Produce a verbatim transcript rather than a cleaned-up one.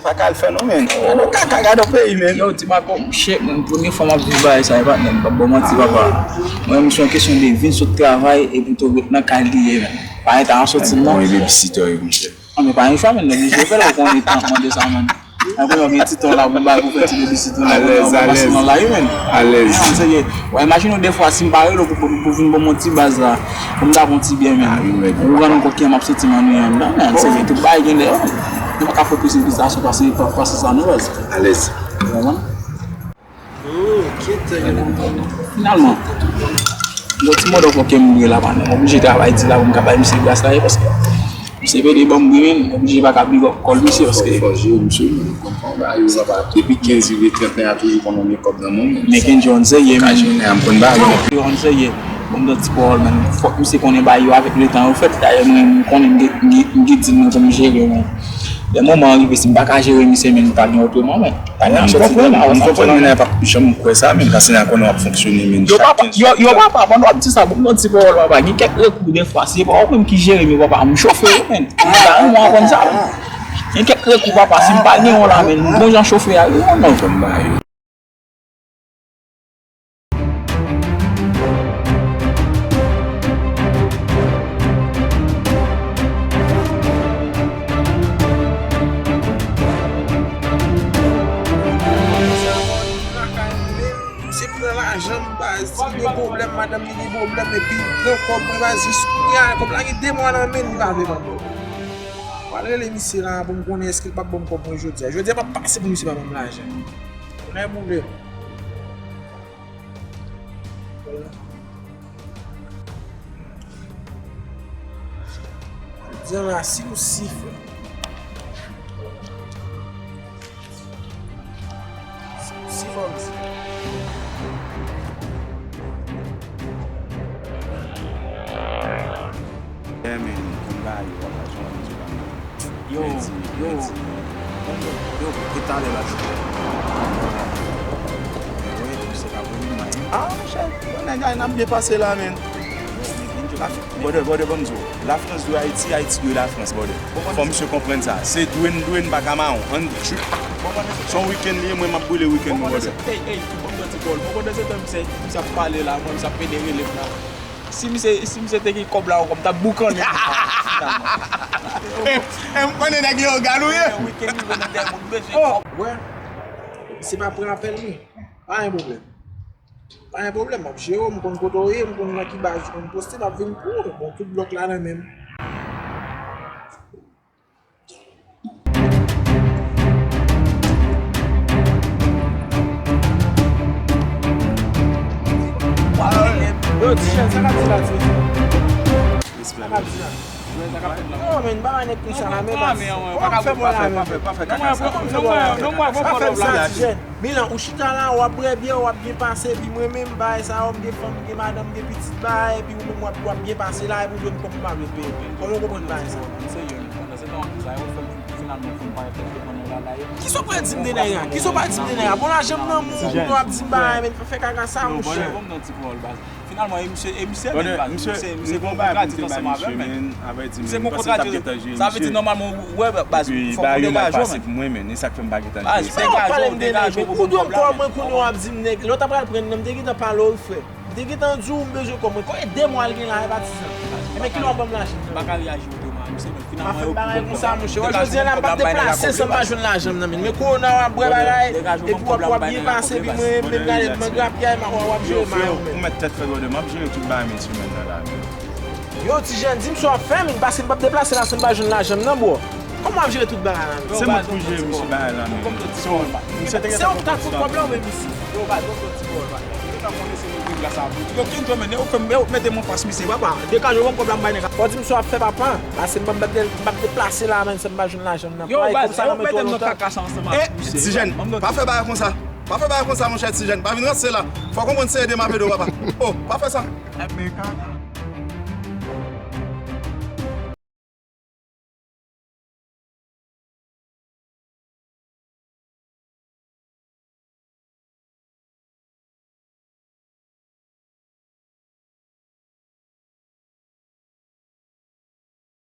Pa ka al fè non, men. Gade yon kaka, gade yon peyi, men. Yo, Ti Mako, mouche, mwen, premye fwa m ap viv bagay sa, e pa, men, m p ap ba w manti, papa. Mwen, m se yon kesyon de vin sot travay, epi tou ret nan kay li ye, men. Pa gen tan soti, non. Bon, e babysitter, wi, mouche. Non, men pa gen chwa, men, nèg li jwe fè l, ou konnen tan mande sa, men. Mwen konnen w gen ti tan la, pou bay pou fè ti babysitter la, konnen w pa pase nan la, wi, men. Alèz. Mwen, se ke, w imajine w defwa, si m pa rele w pou, pou, pou vin ban m yon ti baz la, pou m ta pran ti byè, men. Ou rann kont kijan m ap santi m annuiye menm, non, men, se ke tout bagay gen lè, men. Nou pa ka fè plis envitasyon pase, pa, pase sa, non, baz. Alèz. Ou konprann? Finalman, yon ti mòdòfò ke m ye la, pa, m oblije travay di la pou m ka bay misye gras la, paske misye pede ban m bri, men m oblije pa ka big up kò l misye, paske fò, fò jere misye, men, ou konprann, ba, yo, papa, depi kenz rive trant, nèg la toujou konn yon kòb nan men w, men. Men Kendji, on seye, men. Ka jere nèg la, m konn ba yo. On seye, bon, m nan ti pawòl, men. Fòk misye konnen ba yo avèk letan yo fèt, dayè, mwen, m konnen m gen, m gen, m gen di m nan pou m jere, men. Lè moman an rive, si m pa ka jere misye, men, pa gen otreman, men. Pa gen sòti de la, m konprann, men nèg pa janm kwè sa, men, paske nèg konnen w ap fonksyone, men, yo, chak papa, yo, yo, papa, pandan w ap di sa, bon, m nan ti pawòl, papa, gen kèk rekou, defwa, se pa ou menm ki jere m yo, papa, m chofe yo, men. Ou ta renmen aprann sa, men. Gen kèk rekou, papa, si m pa gen yon la, men, m gon jan chofe a, yo, non. Fè m ba yo. Se pran lajan m, baz. Si m gen pwoblèm, madanm li gen pwoblèm, epi pran kòb mwen, baz, jis kounye a, kòb la gen de mwa nan men l, li pa vle ban m kòb. Pral rele misye la pou m konnen èske l p ap ban m kòb mwen jodi a. Jodi a p ap pase pou misye pa ban m lajan. Konnen boule. Jodi a la, si nou sifle. Si, si fò m di. Yeah, man, konn bagay yo, papa, jan m di la, man. Yo, yo, yo, e talè la, ti frè. Wi, se pa pou li, man. Ah, monchè, bon, nèg la, n ap byen pase la, man. Brother, brother, ban m di w. Lafrans dwe Ayiti, Ayiti dwe Lafrans, brother. Fò misye konprann sa. Se dwe n dwe, n pa ka mawon. Ann trip. Se yon wikenn li ye, mwen m ap boule wikenn mwen, brother. Ey, ey, bon, bon, ti Paul. Bon, bon, se tan misye, misye ap pale la, mwen, misye ap pede rele m la. Si misye, si misye te gen kòb la ankò, m t ap boukannen. E, e, m konnen nèg yo galou ye. Wikenn rive nan dèyè moun bezwen kòb. Wè, misye pa pran apèl li. Pa gen pwoblèm. Pa gen pwoblèm, m ap jere w, m konn kote w ye, m konn nan ki baz ou konn poste, m ap vin pou ou. Bon, tout blòk la nan men m. Yo, Ti Jèn, sa k ap di la, Ti Jèn? Sa k ap di la? Non, men, bagay nèg konsa la, men, baz. Ou ap fè mwen la, men. Pa fè kaka sa. Pa fè mwen la, Ti Jèn. Milan, ou chita la, w ap bwè byè, w ap byen pase, epi mwen menm, bagay sa yo, m gen fanm, m gen madanm, m gen pitit, bagay, epi ou menm, w ap, w ap byen pase la, epi ou jwenn kòb ou pa vle peye. Kòman w konprann bagay sa? Mwen se youn, pandan se tan w ap di sa, yo fè m finalman fè m parèt tèt yo pandan w la la ye. Kisa w pral di m de nèg la? Kisa w pral di m de nèg la? Bon, lajan m nan men w, w ap di m bagay, men fè kaka sa, monchè. Finalman, e misye, e misye menm, baz, misye, misye gon bagay pou m te bay misye, men, avèdi, men, m panse m t ap gentan jere misye. Sa vle di, nòmalman, ou wè, baz, fòk ou degaje w, men. Mwen, men, e sa k fè m pa gentan jere sa. Baz, degaje w, degaje w pou ban m kòb la, men. Mwen konnen w ap di m nèg, lè w ta pral pran nan, m te gentan pale w, frè. M te gentan di w, m bezwen kòb mwen. Konbyen de mwa l gen la, e patizan? Ebyen, kilè w ap ban m lajan? M pa ka reyaji otreman, misye, men. Pa fè m bagay konsa, monchè. Wè, jodi a la, m p ap deplase san m pa jwenn lajan m nan men. Men kowona w ap bwè bagay, epi w ap, w ap byen pase, epi mwen menm gade m grapyay, w ap jere mayo menm. Ou mèt tèt frè, brother, m ap jere tout bagay, men, semèn nan la, men. Yo, Ti Jèn, di m sa w ap fè, men, paske m p ap deplase la san m pa jwenn lajan m nan, bro. Kòman w ap jere tout bagay la, men? Se mwen k pou jere, mesye, bagay la, men. Se yon tan fout kòb la, ou menm isi. Yo, baz, bon, bon, ti bò, baz. Yo, Kenzo, men, yo fè m, yo mete m anfas misye, papa. Degaje w, ban m kòb la, m bay nèg la. Fò di m sa w ap fè, papa. Pase m p ap, m p ap deplase la, men, san m pa jwenn lajan m nan. Yo, baz, yo mete m nan kaka sa ansanm ak misye. Ti Jèn, pa fè bagay konsa. Pa fè bagay konsa, monchè, Ti Jèn. Pa vin ranse la. Fò w konprann se ede m ap ede w, papa. Oh, pa fè sa.